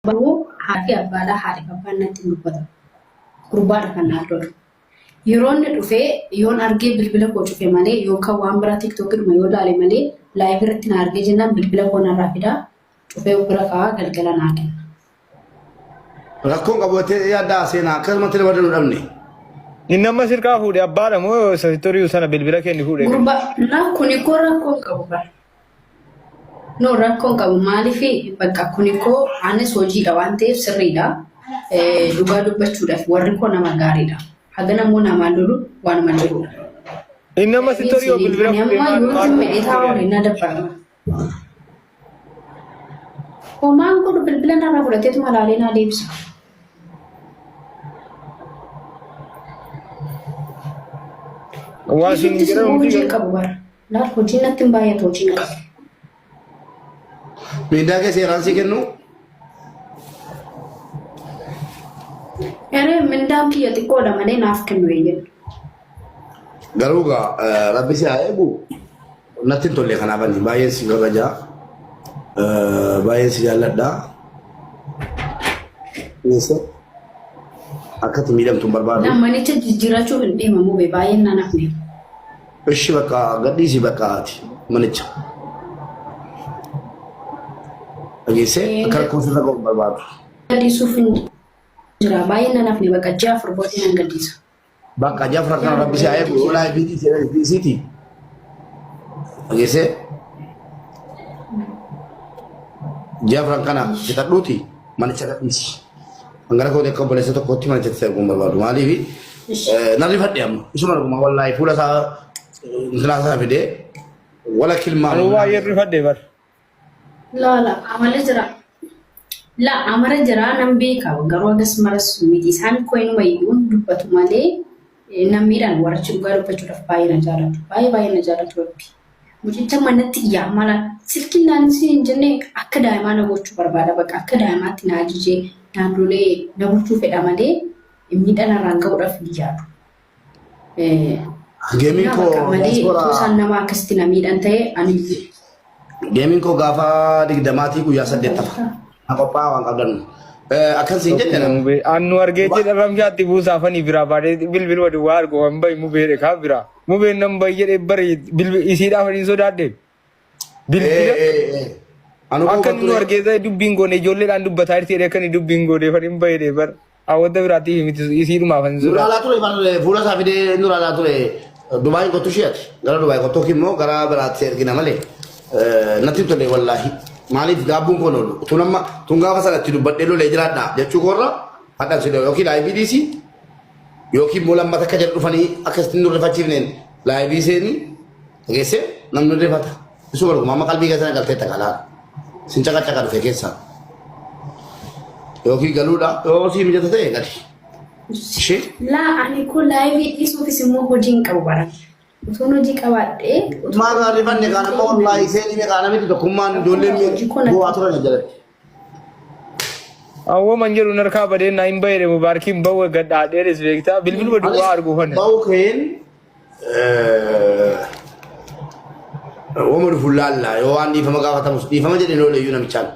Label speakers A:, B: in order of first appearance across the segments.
A: Garuu haadhi abbaadhaa haadhi abbaan natti hin dubbatan. Gurbaadha kan naan lolu. Yeroo inni dhufee yoon argee bilbila koo cufe malee yookaan waan biraa tiktookiidhuma yoo ilaale malee laayivii irratti na argee jennaan bilbila koo narraa fidaa cufee of bira kaa'aa galgala naa kenna.
B: Rakkoon qabu jettee yaaddaa seenaa akkasumatti nama danuu dhabne.
C: Inni amma sirkaa fuudhe abbaadha moo isa sitti horiyu sana bilbila kee inni fuudhe?
A: Gurbaa laa kuni koo rakkoo hin qabu bara. No rakkoon qabu maaliif bakka kuni koo anis hojiidha waan ta'eef sirriidha. Dhugaa dubbachuudhaaf warri koo nama gaariidha. Haga immoo namaan lolu waanuma jirudha.
C: Inni amma sitti horiyu bilbila
A: Ani
C: fuudhe
A: amma
C: maal
A: yoo
C: maal
A: zimmi taa'u
C: godhe?
A: na dabbarama. Homaan godhu bilbila narraa fudhateetuma laalee naa deebisa.
C: Waa siin
A: Isuttis
C: jedhamu
A: immoo
C: miti
A: hojii qabu bara. Laal hojiin natti hin baay'atu hojiin qabu.
B: Miindaa kee seeraan sii kennu
A: Eree mindaan kiyya xiqqoodha malee naaf kennu eeyyan.
B: Garuu egaa rabbi si haa eegu natti hin tolle kanaaf ani baay'een si kabaja baay'een si jaalladha. Keessa akkatti miidhamtu hin barbaadu.
A: Na manicha jijjiirachuuf hin deemamu be baay'een naan hafne.
B: Ishi bakka gadhiisi bakka ati manicha. Dhageessee akka rakkoo sirra ga'u hin barbaadu.
A: Gadhiisuuf hin jira baay'een naan hafne bakka ji'a 4 booddee nan gadhiisa.
B: Bakka jafra kana rabbi si haa eegu yoo laayif dhiisiiti. Dhageessee jafran kana fixadhuuti manicha gadhiisi. Hangana kooti akka obboleessa tokkootti manicha itti erguun barbaadu. Maaliif nan rifadhe amma isuma arguma wallaahi fuula isaa intalaa sana fidee wala kilmaa.
C: Anuu baay'ee rifadhe bar.
A: Laa laa amala jira. Laa amala jira nan beeka garuu hagas maras miti isaan koo inuma iyyuu dubbatu malee nan miidhaan warrachi dhugaa dubbachuudhaaf baay'ee na jaalatu baay'ee baay'ee na jaalatu rabbi. Mucicha manatti iyyaa mala silkiin naan isin hin jenne akka daa'imaa na gochuu barbaada bakka akka daa'imaatti na ajajee naan lolee na bulchuu fedha malee miidhaa narraan ga'uudhaaf hin yaadu.
B: Geemiin
A: Naa
B: koo
A: bakka malee
B: diaspora
A: otoo isaan nama akkasitti na miidhan ta'e ani
B: geemiin koo gaafa 20tii guyyaa 8ffa. Na qophaa'aa waan qabdan. Akkan siin jette nama.
C: Mubee annu argee jedha ramshaatti buusaafanii biraa baadhee bilbiluma duwwaa argu waan bahi mubeedhe kaa biraa. Mubeen nan bahi jedhee bari isiidhaaf hin sodaadhe. Bilbila
B: Anu koo
C: akka inni nu
B: ture.
C: argee ta'e dubbiin goone ijoolleedhaan dubbataa jirti jedhee akka inni dubbiin goone fan hin bahine bar. Hawwata biraatti miti isiidhumaaf hin sodaadhe.
B: Nuraalaa ture bar fuula isaa fidee nuraalaa ture. Dubaay kottu ishee ati. Gara Dubaay kottu yookiin immoo gara biraatti ergina malee. Natti hin tolle wallaahi. Maaliif gaabbuun koon oolu? Tun amma tun gaafa sana itti dubbadhee lolee jiraadha jechuu koorra hadhaan si yookiin IBDC yookiin immoo lammata akka jedhu dhufanii akkasitti nu rifachiifneen laayivii seenii dhageessee namni rifata. Isuma dhuguma amma qalbii keessa na galtee takalaa. Sin caqacaqa dhufe keessaa. Yookiin galuudha yoo sii mijata ta'e gali. Ishee
A: Laa ani kun laayivii dhiisuufis immoo hojii hin qabu bara. Utuun hojii qabaadhee utuun
B: maal irraa rifanne kaan amma wallaahi seenii meeqaa namitti tokkummaan ijoolleen
A: Hojii koo natti
B: bu'aa turan jalatti.
C: Awwa man jedhu narkaa badee naa hin bahine mubaarkiin bahu gadhaadheeres beektaa bilbiluma duwwaa arguu fane.
B: Ba'u keen wama dhufu laalla yoo waan dhiifama gaafatamus dhiifama jedhe loole iyyuu namichaan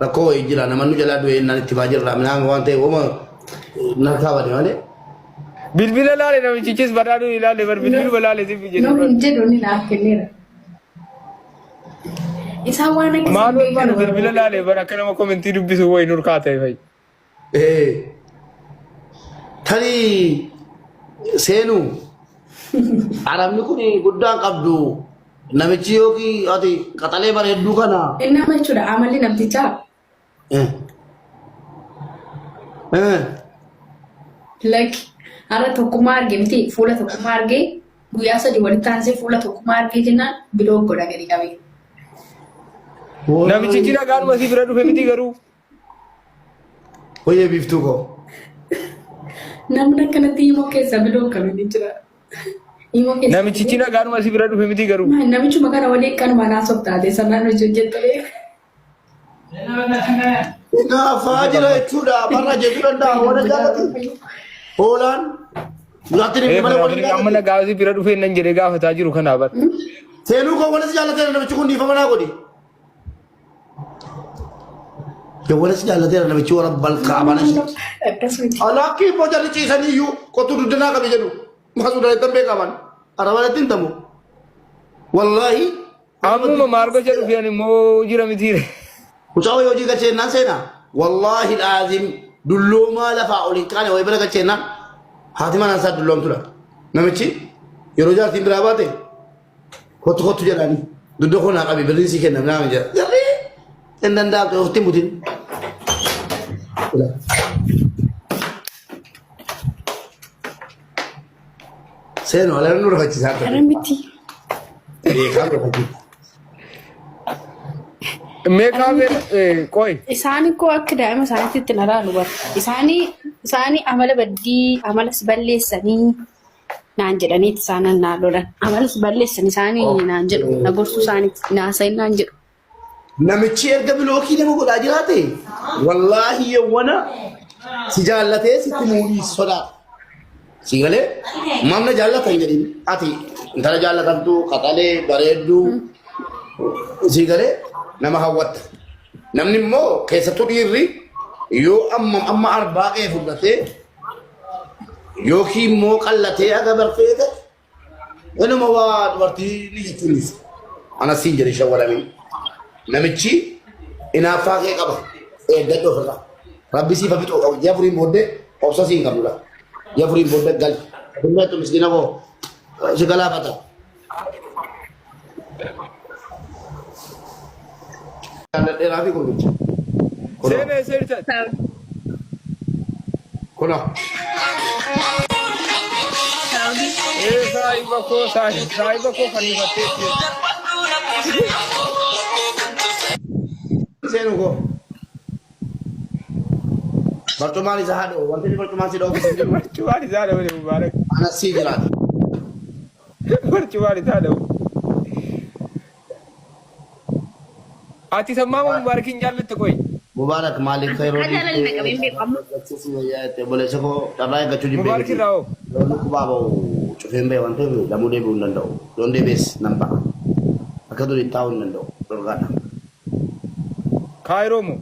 B: rakkoo wayii jira namannu jalaa du'e naan itti baa jirra minaan waan ta'e wama narkaa bade malee.
C: Bilbila laale namichichis badhaadhuu ilaale bar bilbiluma laale siif
A: No
C: jedhe bar.
A: hin jedhu inni naaf kenneera. Isaan waan akkasii
C: Maal
A: hin beekan
C: barbaadu bilbila
A: warra
C: laale bar akka nama komentii dubbisu wayi nurkaa ta'e fa'i.
B: Tarii seenuu arabni kun guddaan qabdu namichi yookiin ati qaxalee bareedduu kana.
A: Inni amma jechuudha amalli namtichaa Lakki har'a tokkummaa arge miti fuula tokkummaa arge guyyaa 3 walitti aansee fuula tokkummaa argee jennaan biloo godha gadi qabee.
C: Namichichi nagaanuma si bira dhufe miti garuu.
B: Hoyyee biiftuu koo.
A: Namni akkanatti himoo keessa biloo akkamiin jira. Himoo keessa.
C: Namichichi nagaanuma si bira dhufe miti garuu.
A: Namichuma kana waliin kanuma naasoof taate sanaan hojii hojjettee.
B: Hinaaffaa jira jechuudha. Barra jechuu danda'a. Wala jaalatu. Hoolaan. Duraatti ni malee waliin
C: Amma
B: jaalatu.
C: nagaa si bira dhufee nan jedhee gaafataa jiru kanaa bar.
B: Seenuu koo wala si jaallatee namichi kun dhiifama naa godhi. Yawwana si jaallateera namichi warra balkaa mana ishee.
A: Akkas miti.
B: Alaakki immoo jarri ciisanii iyyuu qotuu duddanaa qabi jedhu. Maqaa suudaan beekaman. Arabaan ittiin tamu. Wallaahi.
C: Ammuma maal gocha dhufeen immoo jira mitiire.
B: Mucaa wayii hojii galcheennaan seenaa. Wallaahi laazim dulloomaa lafaa ol hin kaane wayii bira galcheennaan haati manaa isaa dulloomtudha. Namichi yeroo jaartiin biraa baate kottu kottu jedhaani dugda koo naa qabi birriin sii kenna naa jedha. Jarri hin danda'amtu ofitti hin butin. Seenu alaan nu rafachiisaa akka
A: Kana miti.
B: beekaa nu rafachiisa.
C: Mee kaamera qoy.
A: Isaan koo akka daa'ima isaaniitti itti na laalu bara. Isaanii isaanii amala baddii amala si balleessanii naan jedhaniiti isaan naan lolan. Amala si balleessan isaanii naan jedhu na gorsuu isaaniiti naasayin naan jedhu.
B: Namichi erga bilookii nama godhaa jiraate wallaahi yawwana si jaallatee sitti muudii sodaata. Si galee mamna jaallatan jedhin ati intala jaallatamtu qaxalee bareedduu si galee nama hawwatta. Namni immoo keessattuu dhiirri yoo amma amma arbaa kee fudhatee yookiin immoo qallatee aga barfee ta'e Inuma waa dubartii ni jechuunis. Ana siin jedhe shawwalamin. Namichi inaaffaa kee qaba. Eeggadhu ofirraa. Rabbi siif haa fixu. Ji'a afuriin booddee obsa siin qabnudha. Ji'a afuriin booddee gali. Dhummeettu miskiina koo si galaafata. Jaalladheeraa fi gurbicha. Kunoo.
C: Seenee seertan.
B: Kunoo.
C: Ee saahiba koo saahiba koo fannifattee
B: Seenu koo. Barcumaan isa haadha wanti inni barcumaan si dhoofu hin jiru.
C: Barcumaan isaa dhawee Mubaarak.
B: Anas sii jiraata.
C: Barcumaan isaa dhawee. Ati sammaa Mubaarakiin jaallatta qoy.
B: Mubaarak maaliif kayroo
A: Akka jaalala na qabeen beeku amma.
B: dhiiftee obboleessa koo carraa eeggachuu jibbee
C: Mubaarak irraa hoo?
B: Yoon dhukkubaa ba'u cufeen ba'e waan ta'eef lamuu deebi'uu hin danda'u. Yoon deebi'es nan ba'a. Akka durii taa'uu hin danda'u. Dhorkaadha.
C: Kaayiroo moo?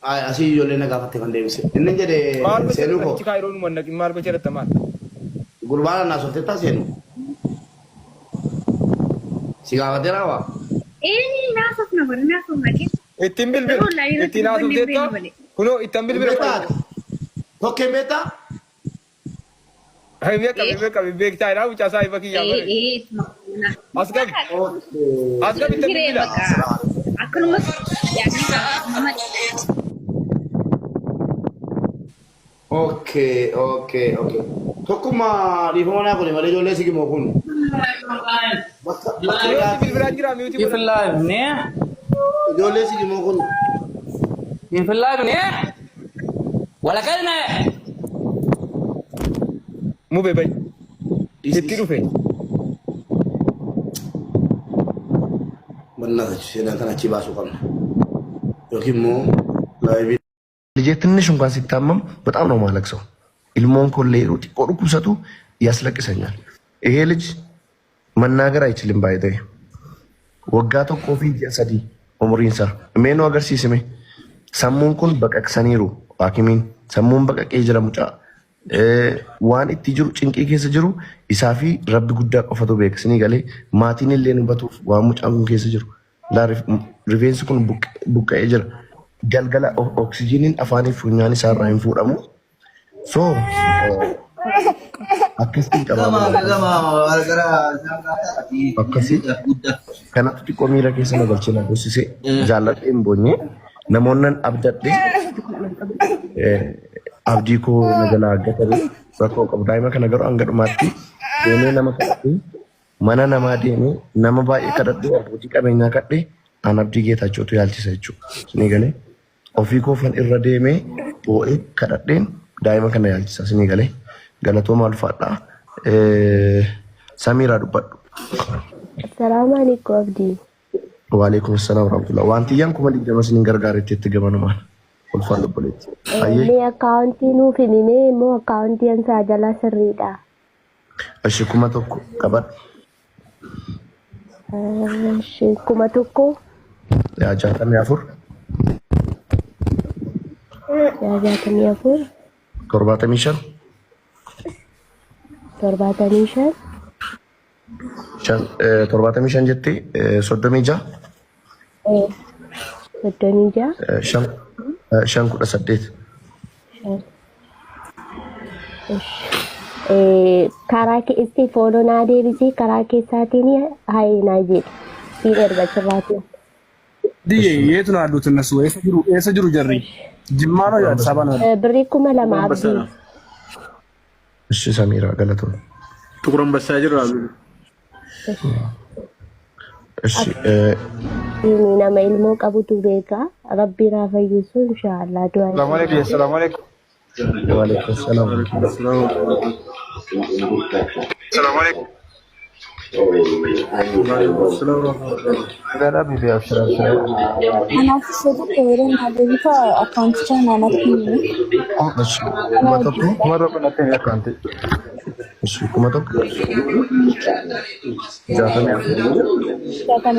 B: Ay, Asii ijoollee na gaafatte kan deebise. Inni jedhe
C: Maal gocha
B: seenuu koo
C: achi kaayiroo nu mannaqin maal gocha irratti maal?
B: gurbaan anaa softettaa seenu. Si gaafateeraa waa?
D: Ee naasofna bara naasofna keessa.
C: Ittiin bilbila.
D: Garuu laayirratti
C: Ittiin
D: dubbanne hin
C: haasofteetta.
D: beeknu malee.
C: Kunoo ittiin bilbila.
B: Beektaa? Tokkeen beektaa?
C: Beeka beeka beektaa jedhaa mucaa saahiba kiyyaa
D: Ee
C: bare.
D: ee ittuma fuuna.
C: As gabi. As gabi ittiin
D: Hiree
C: bilbila.
D: bakka akkanumas yaadni nama
B: Okay, okay, okay. Tokkummaa dhiifama naa godhe malee ijoollee si gimoo kun. Bakka bakka
C: Yoo
B: biraa
C: si bilbilaa jira miyuutii
E: في
C: godhe.
E: اللايف منيح
B: ijoollee si gimoo kun.
E: في اللايف منيح ولا كلمة
C: Mubee bayi. Itti dhufe.
B: Bannaa seenaa kana achi baasuu qabna. Yookiin immoo laayivii
F: ልጄ ትንሽ እንኳን ሲታመም በጣም ነው ማለቅሰው። ኢልሞን ኮሌ ጢቆ ዱኩብሰቱ ያስለቅሰኛል። ይሄ ልጅ መናገር አይችልም። ባይዘ ወጋ tokkoo fi ji'a sadii umriin isaa mee nu agarsiisime sammuun kun baqaqsaniiru haakimiin sammuun baqaqee jira mucaa waan itti jiru cinqii keessa jiru isaa fi rabbi guddaa qofatu beeka sinii galee maatiin illee nu batuuf waan mucaan kun keessa jiru laa rifeensi kun buqqa'ee jira galgala oksijiiniin afaanii fi funyaan isaa irraa hin fuudhamu so akkasiin qabaa akkasii kanatu xiqqoo miira keessa na galchee na gorsise jaalladhee hin boonye namoonni abdadhee abdii koo na jalaa gatame rakkoo qabu daa'ima kana garuu hanga dhumaatti deemee nama kadhadhee mana namaa deemee nama baay'ee kadhadhee abbootii qabeenyaa kadhee an abdii geetachootu yaalchisa jechuudha. Sinii galee ofii koofan irra deemee boo'ee kadhadheen daa'ima kana yaalchisa sinii galee galatooma ulfaadhaa. Samiiraa dubbadhu.
G: Assalaamu alaikum Abdii.
F: Waalaikum salaam warahmatullah. Wantiyyaan 20,000 isinin gargaaretti itti gamanumaan ulfaan obboleetti. Ayyee.
G: Mee akkaawuntii nuuf himi mee immoo akkaawuntii ansaa jalaa sirriidha.
F: Ishi 1,000 qabadhu.
G: Ishi 1,000
F: Yaa 64.
G: 64
F: 75
G: 75
F: 75 jetti 36
G: 36
F: 5 5 18.
G: Karaa keessi follow naa deebisii karaa keessaatiin hi naa jedhi. Siin erga achirraatiin.
H: Diyye የት ነው ያሉት እነሱ? Eessa jiru eessa jiru jarri? Jimmaa ነው አዲስ አበባ ነው ያሉት?
G: Birrii 2000 abdii.
F: እሺ ሰሚራ galatoomi.
I: ጥቁር አንበሳ jiru አሉ።
F: እሺ
G: Inni nama ilmoo qabutu beeka. Rabbi naa fayyisu inshaallah du'a.
C: Salaamu alaikum. Salaamu alaikum.
F: ወአለይኩም ሰላም።
C: Salaamu alaikum.
F: Gara bibi abshir abshir.
J: Anaaf ishee tokko yeroo naa deebita akkaawunticha naanatti himi.
F: እሺ 1000.
C: 1000 natti himi akkaawuntii.
F: እሺ 1064.
J: 64.